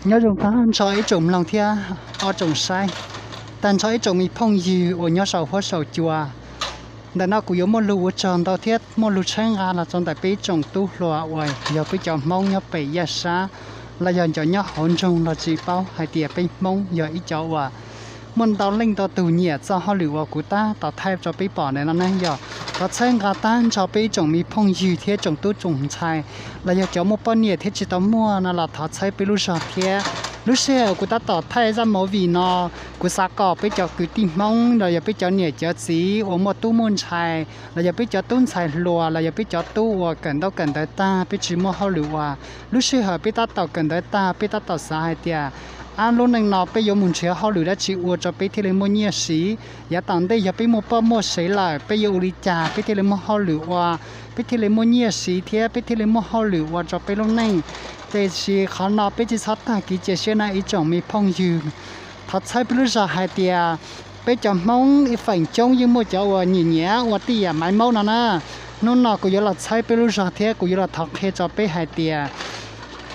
Nyob zoo tag nrho ib tsoom mloog thiab ob tsoom saib, tag nrho ib tsoom me phooj ywg uas nyob saum huab saum cua. Ntawm no kuv yuav muaj lus ua tsaug ntau thiab muaj lus tshawb nqa los rau ntawm peb ib tsoom tub hluas uas yog peb cov Hmoob nyob pem Yaj Sab, los yog cov nyob hauv nroog los tsis paub hais tias peb Hmoob yog ib cov uas muaj ntau leej ntau tus nyiam txoj hauj lwm uas kuv tab tom thaij rau peb pom ntawm no ne yog. Thov txhawb nqa tag nrho peb ib tsoom me phooj ywg thiab tsoom tub tsoom ntxhais, los yog cov muaj poj niam thiab tsis tau muaj no los thov txhawb peb lub zog thiab. Lub sij hawm kuv tab tom thaij zaj movie no, kuv xav kom peb cov kwv tij Hmoob los yog peb cov niam cov txiv uas muaj tub muaj ntxhais, los yog peb cov tub ntxhais hluas, los yog peb cov tub uas kawm ntaub kawm ntawv tag peb tsis muaj hauj lwm ua, lub sij hawm peb tab tom kawm ntawv tag peb tab tom xav hais tias, ab, lub neej no peb yuav mus nrhiav hauj lwm dab tsi ua rau peb thiaj li muaj nyiaj siv? Yav tom ntej yog peb muaj poj muaj sev lawm peb yuav ua li cas peb thiaj li muaj hauj lwm ua, peb thiaj li muaj nyiaj siv thiab peb thiaj li muaj hauj lwm ua rau peb lub neej? Tiam sis qhov no peb tsis txhob tag kev cia siab na ib tsoom me phooj ywg. Thov txhawb peb lub zog hais tias, peb cov Hmoob ib feem coob yeej muaj cov uas nyiam nyiam ua tej yam maiv maub no na. Hnub no kuv yuav los txhawb peb lub zog thiab kuv yuav los thov qhia rau peb hais tias,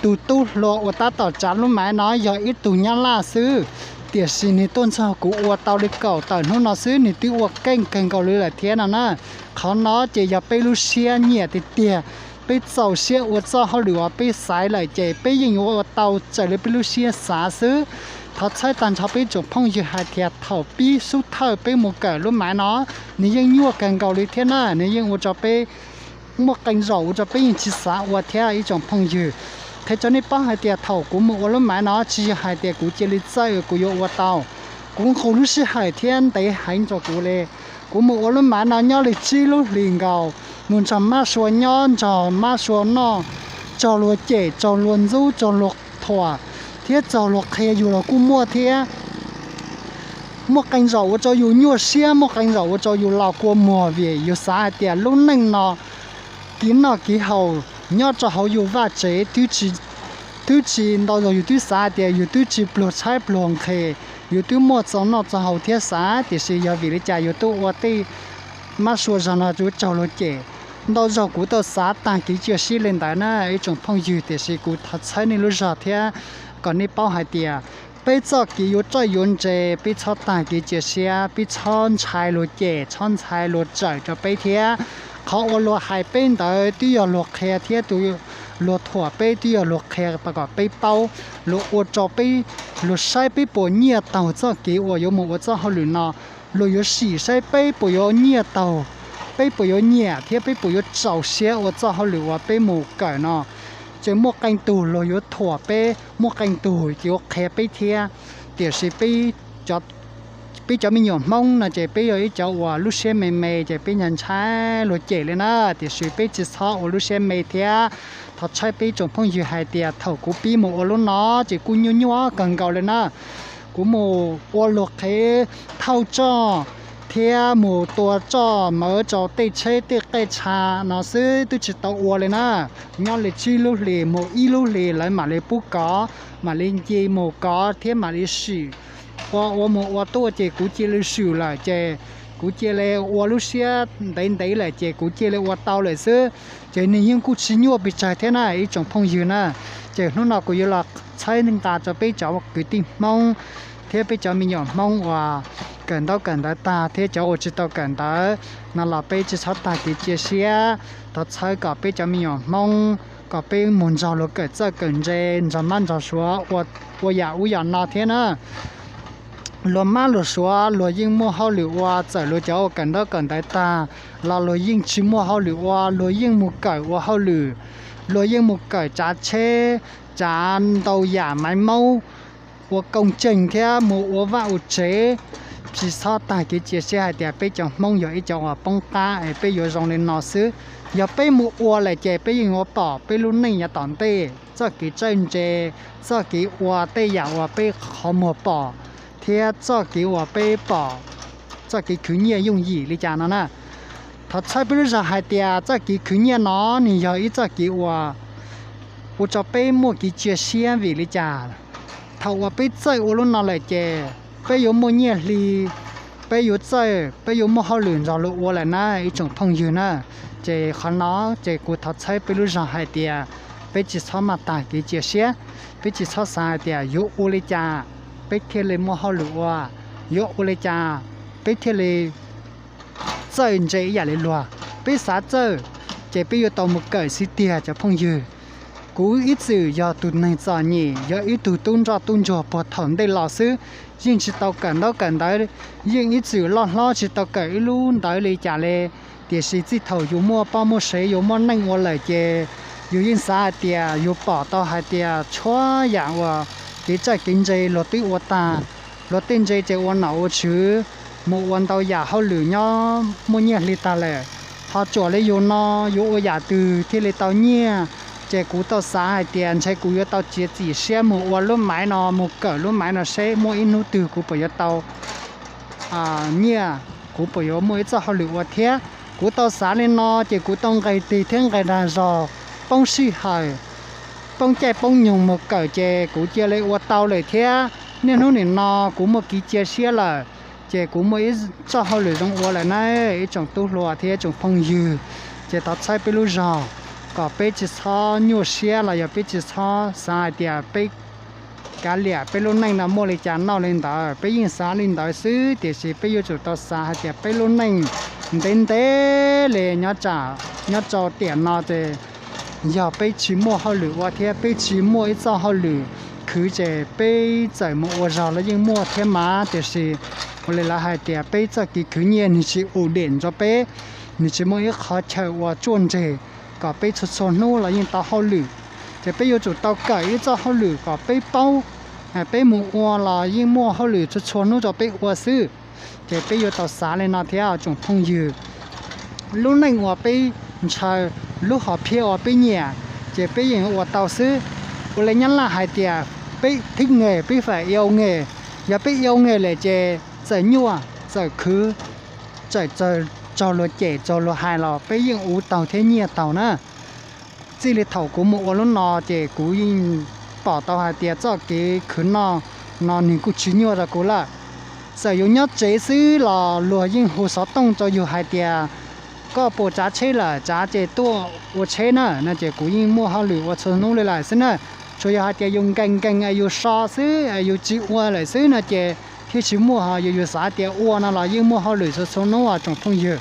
tus tub hluas uas tab tom tsav lub maiv no yog ib tug Nyab Laj xwb, tiam sis nws tuaj nrog kuv ua tau li kaum tawm hnub no xwb nws twb ua keej kawg nkaus li lawm thiab no na. Qhov no ces yog peb lub siab nyiam tiag tiag, peb txaus siab ua txoj hauj lwm uas peb xaiv lawm ces peb yeej yuav ua tau raws li peb lub siab xav xwb. Thov txhawb tag nrho peb tsoom phooj ywg hais tias thaum pib xub thawj peb mus kawm lub maiv no, nws yeej nyuaj kawg nkaus li thiab na, nws yeej ua rau peb muaj qee zaum ua rau peb yeej tsis xav ua thiab ib tsoom phooj ywg. Qhia rau nej paub hais tias thaum kuv mus ua lub maiv no tsis yog hais tias kuv cia li txawj kuv yuav ua tau. Kuv nqus lub sij hawm thiab ntev heev rau kuv li. Kuv mus ua lub maiv no nyob li tsib lub hlis nkaus, mus nrog mab sua nyob, nrog mab sua noj, raug luag cem, raug luag ntxub, raug luag thuam, thiab raug luag qhia yus los kuj muaj thiab. Muaj qee zaum ua rau yus nyuaj siab, muaj qee zaum ua rau yus los kua muag vim yus xav hais tias lub neej no kev noj kev haus nyob rau hauv yus vaj tsev twb tsis ntau zaus yus twb xav hais tias yus twb tsis pluag tshaib pluag nqhis, yus twb muaj txaus noj txaus haus thiab xav, tiam sis yog vim li cas yus tuaj ua tej mab sua zog no yuav raug luag cem. Ntau zaus kuv tau xav tag kev cia siab li ntawd na ib tsoom phooj ywg, tiam sis kuv thov txhawb nej lub zog thiab kom nej paub hais tias peb txoj kev yuav txawj yuav ntse, peb txhob tag kev cia siab, peb txhob ntshai luag cem, txhob ntshai luag txawm rau peb thiab. Qhov uas luag hais peb ntawd twb yog luag qhia thiab, luag thuam peb twb yog luag qhia kom peb paub, luag ua rau peb, luag saib peb puas nyiaj taug txoj kev uas yuav mus ua txoj hauj lwm no, luag yuav sim saib peb puas yuav nyiaj taug, peb puas yuav nyiam thiab peb puas yuav txaus siab ua txoj hauj lwm uas peb mus kawm no. Ces muaj qee tug luag yuav thuam peb, muaj qee tug ces yuav qhia peb thiab. Tiam sis peb cov me nyuam Hmoob no ces peb yog ib cov uas lub siab me me ces peb ntshai ntshai luag cem li na, tiam sis peb tsis txhob ua lub siab me thiab. Thov txhawb peb tsoom phooj ywg hais tias thaum kuv pib mus ua lub no ces kuj nyuaj nyuaj kawg nkaus li na. Kuv mus ua luag qhev thauj roj thiab mus tua roj mawv rau tej tsheb tej qej tsha no xwb twb tsis tau ua li na. Nyob li tsib lub hlis mus ib lub hlis lawv mam li pub kov, mam li nce mus kov thiab mam li swm. Ua ua mus ua tuaj ces kuv cia li swm lawm ces kuv cia li ua lub siab ntev ntev lawm ces kuv cia li ua tau lawm xwb. Ces nws yeej kuj tsis nyuaj pes tsawg thiab na ib tsoom phooj ywg na. Ces hnub no kuv yuav los txhawb nqa rau peb cov kwv tij Hmoob thiab peb cov me nyuam Hmoob uas kawm ntaub kawm ntawv tag thiab cov uas tsis tau kawm ntawv no los peb tsis txhob tag kev cia siab. Thov txhawb kom peb cov me nyuam Hmoob kom peb mus nrog luag kawm txawj kawm ntse, nrog mab nrog suav, ua yam ub yam no thiab na. Luag mab luag suav luag yeej muaj hauj lwm ua, txawm luag cov uas kawm ntaub kawm ntawv tag los luag yeej tsis muaj hauj lwm ua, luag yeej mus kawm ua hauj lwm, luag yeej mus kawm tsav tsheb, tsav ntau yam maiv maub, ua kooj tseeg thiab mus ua vaj ua tsev. Tsis txhob tag kev cia siab hais tias peb cov Hmoob yog ib cov uas poob qab es peb yuav zoo li no xwb. Yog peb mus ua lawm ces peb yeej yuav pom peb lub neej yav tom ntej, txoj kev txawj ntse, txoj kev ua tej yam uas peb qhov muag pom, thiab txoj kev uas peb pom txoj kev khwv nyiaj yooj yim li cas no na. Thov txhawb peb lub zog hais tias txoj kev khwv nyiaj no nws yog ib txoj kev uas ua rau peb muaj kev cia siab vim li cas? Thaum uas peb txawj ua lub no lawm ces peb yuav muaj nyiaj hli, peb yuav txawj, peb yuav muaj hauj lwm nrog luag ua lawm na ib tsoom phooj ywg na. Ces qhov no ces kuv thov txhawb peb lub zog hais tias peb tsis txhob maj tag kev cia siab, peb tsis txhob xav hais tias yuav ua li cas peb thiaj li muaj hauj lwm ua, yuav ua li cas peb thiaj li txawj ntse ib yam li luag. Peb xav txawj, ces peb yuav tau mus kawm xwb tiag cov phooj ywg. Kuv ib txwm yog tus neeg txom nyem, yog ib tug tub nroj tub ntsuag puag thaum ntej los xwb, yeej tsis tau kawm ntaub kawm ntawv, yeej ib txwm loj hlob tsis tau kawm ib lub ntawv li cas li. Tiam sis txij thaum yus muaj poj muaj sev, yus muaj neej ua lawm ces yus yeej xav hais tias yus pom tau hais tias txhua yam uas kev txawj kev ntse luag twb ua tag, luag tej ntse ces ua nom ua tswv, mus ua ntau yam hauj lwm nyob muaj nyiaj hli tag lawm. Ho tsuam li yus no, yuav ua yam twg thiaj li tau nyiaj? Ces kuv tau xav hais tias ntshe kuv yuav tau txiav txim siab mus ua lub maiv no, mus kawm lub maiv no seb muaj ib hnub twg kuv puas yuav tau nyiaj, kuv puas yuav muaj ib txoj hauj lwm ua thiab. Kuv tau xav li no ces kuv tau nqes tig thiab nqes dag zog, poob sij hawm, poob caij poob nyoog mus kawm ces kuv cia li ua tau lawm thiab. Niaj hnub nim no kuv muaj kev cia siab lawm, ces kuv muaj ib txoj hauj lwm zoo ua lawm na, ib tsoom tub hluas thiab ib tsoom phooj ywg. Ces thov txhawb peb lub zog kom peb tsis txhob nyuaj siab los yog peb tsis txhob xav hais tias peb kav liam peb lub neej no muaj li cas noj li ntawd. Peb yeej xav li ntawd xwb, tiam sis peb yuav tsum tau xav hais tias peb lub neej ntev ntev li nyob tsam, nyob rau tiam no ces yog peb tsis muaj hauj lwm ua thiab peb tsis muaj ib txoj hauj lwm khwv ces peb txawm mus ua zog los yeej muaj thiab mas, tiam sis ua li lawv hais tias peb txoj kev khwv nyiaj nws tsis ua dej rau peb, nws tsis muaj ib qhov chaw uas tsuaj ntseg kom peb txhua txhua hnub los yeej tau hauj lwm. Ces peb yuav tsum tau kawm ib txoj hauj lwm kom peb paub, peb mus ua los yeej muaj hauj lwm txhua txhua hnub rau peb ua xwb. Ces peb yuav tau xav li no thiab tsoom phooj ywg. Lub neej uas peb ntshaw, lub hom phiaj uas peb nyiam, ces peb yeej ua tau xwb. Ua li nyab laj hais tias peb thib nge peb fam iau nge, yog peb iau nge lawm ces txawm nyuaj txawm khwv, txawm raug luag cem raug luag hais los peb yeej ua taug thiab nyiaj taug na. Txij li thaum kuv mus ua lub no ces kuv yeej pom tau hais tias txoj kev khwv noj no nws kuj tsis nyuaj rau kuv lawm. Txawm yus nyob tsev xwb los luag yeej hu xov tooj rau yus hais tias koj puas tsav tsheb lawm, tsav ces tuaj ua tsheb na no ces kuv yeej muaj hauj lwm ua txhua hnub li lawm xwb na. Tsuas yog hais tias yus nkees nkees es yus so xwb es yus tsis ua lawm xwb no ces thiaj tsis muaj, ho yog yus xav tias ua no los yeej muaj hauj lwm txhua txhua hnub os tsoom phooj ywg.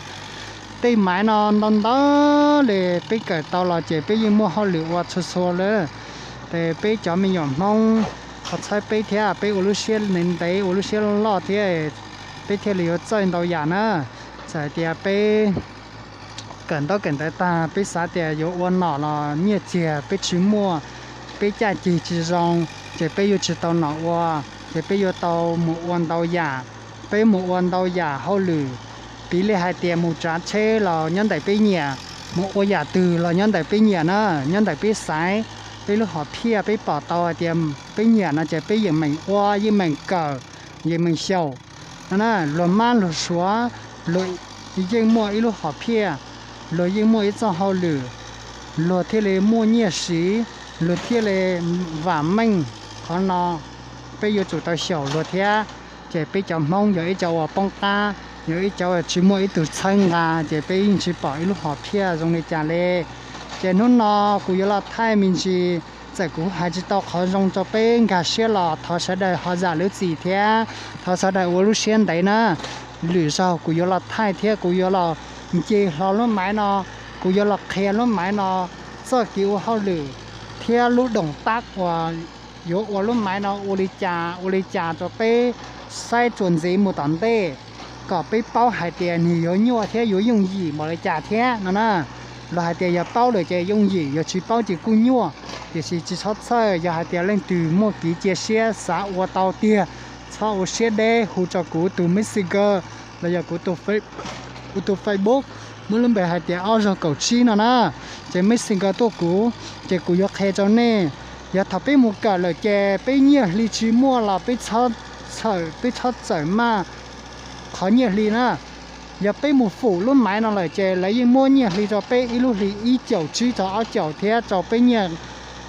Tej maiv no ntau ntau li peb kawm tau los ces peb yeej muaj hauj lwm ua txhua txhua lawm. Ces peb cov me nyuam Hmoob, thov txhawb peb thiab, peb ua lub siab ntev ntev, ua lub siab loj loj thiab, peb thiaj li yuav txawj ntau yam na. Txawm hais tias peb kawm ntaub kawm ntawv tag, peb xav tias yuav ua nom los nyiaj txiag peb tsis muaj, peb caj ceg tsis zoo, ces peb yuav tsis tau nom ua, ces peb yuav tau mus ua ntau yam. Peb mus ua ntau yam hauj lwm, piv li hais tias mus tsav tsheb los nyob ntawm peb nyiam, mus ua yam twg los nyob ntawm peb nyiam na, nyob ntawm peb xaiv, peb lub hom phiaj peb pom tau hais tias peb nyiam no ces peb yeej meem ua, yeej meem kawm, yeej meem xyaum. No na, luag mab luag suav, luag yeej muaj ib lub hom phiaj, luag yeej muaj ib txoj hauj lwm, luag thiaj li muaj nyiaj siv, luag thiaj li vam meej. Qhov no peb yuav tsum tau xyaum luag thiab. Ces peb cov Hmoob yog ib cov uas poob qab, yog ib cov uas tsis muaj ib tug txhawb nqa, ces peb yeej tsis pom ib lub hom phiaj zoo li cas li. Ces hnub no kuv yuav los thaij me ntsis, txawm kuv hais tsis tau qhov zoo rau peb nkag siab los thov sawv daws ho zam lub txim thiab, thov sawv daws ua lub siab ntev na. Lwm zaug kuv yuav los thaij thiab kuv yuav los nce hlo lub maiv no, kuv yuav los qhia lub maiv no txoj kev ua hauj lwm thiab lub doos tab uas yuav ua lub maiv no ua li cas ua li cas rau peb saib txuas ntxiv mus tom ntej, kom peb paub hais tias nws yuav nyuaj thiab yuav yooj yim npaum li cas thiab no na. Luag hais tias yog paub lawm ces yooj yim, yog tsis paub ces kuj nyuaj. Tiam sis tsis txhob txhawj, yog hais tias leej twg muaj kev cia siab xav ua tau tiag, txhob ua siab deb, hu rau kuv tus Messenger los yog kuv tus Face, kuv tus Facebook, muaj lub npe hais tias ob zaug kaum tsib no na. Ces Messenger tuaj kuv, ces kuv yuav qhia rau nej. Yog thaum peb mus kawm lawm ces peb nyiaj hli tsis muaj los peb txhob txhawj, peb txhob txawm maj qhov nyiaj hli na. Yog peb mus fum lub maiv no lawm ces lawv yeej muab nyiaj hli rau peb ib lub hli ib caum tsib rau ob caum thiab rau peb nyiaj,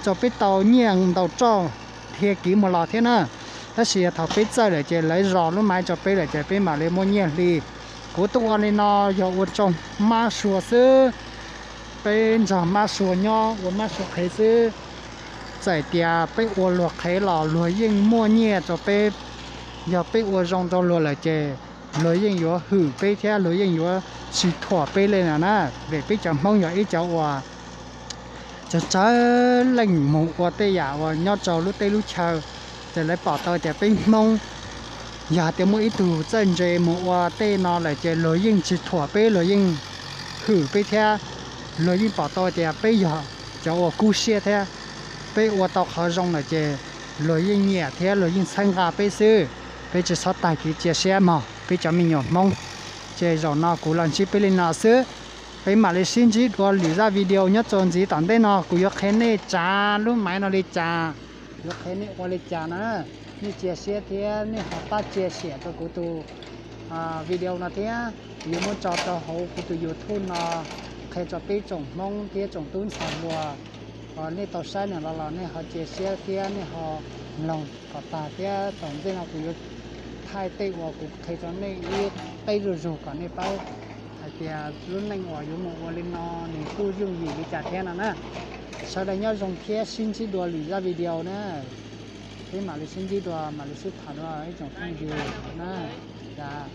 rau peb tau nyiaj ntau roj dhia kiv mus los thiab na. Tab sis yog thaum peb txawj lawm ces lawv zos lub maiv rau peb lawm ces peb mam li muaj nyiaj hli. Kuv tuaj ua li no yog ua rau mab sua xwb. Peb nrog mab sua nyob ua mab sua qhev xwb. Txawm tias peb ua luag qhev los luag yeej muaj nyiaj rau peb. Yog peb ua zoo rau luag lawm ces luag yeej yuav hwm peb thiab luag yeej yuav tsis thuam peb li no na. Vim peb cov Hmoob yog ib cov uas tsawg tsawg leej mus ua tej yam uas nyob rau lub teb lub chaw, ces lawv pom tau tias peb Hmoob, yog hais tias muaj ib tug txawj ntse mus ua tej no lawm ces luag yeej tsis thuam peb, luag yeej hwm peb thiab luag yeej pom tau tias peb yog cov uas kub siab thiab peb ua tau qhov zoo lawm ces luag yeej nyiam thiab luag yeej txhawb nqa peb xwb. Peb tsis txhob tag kev cia siab mog peb cov me nyuam Hmoob. Ces zaum no kuv los ntsib peb li no xwb. Peb mam li sib ntsib dua lwm zaj video nyob rau ntxiv. Tom ntej no kuv yuav qhia nej tsav lub maiv no li cas, yuav qhia nej ua li cas na. Nej cia siab thiab nej ho pab cia siam rau kuv tus video no thiab. Kuv yuav muab tso rau hauv kuv tus YouTube no, qhia rau peb tsoom Hmoob thiab tsoom tub ntxhais hluas. Nej tau saib no los los nej ho cia siab thiab nej ho mloog kom tag thiab. Tom ntej no kuv yuav thaij tej uas kuv qhia rau nej ib qeb zuj zus kom nej paub hais tias lub neej uas yuav mus ua li no nws kuj yooj yim li cas thiab no na. Sawv daws nyob zoo thiab sib ntsib dua lwm zaj video na. Peb mam li sib ntsib dua, mam li sib tham dua ib tsoom phooj ywg na. Cas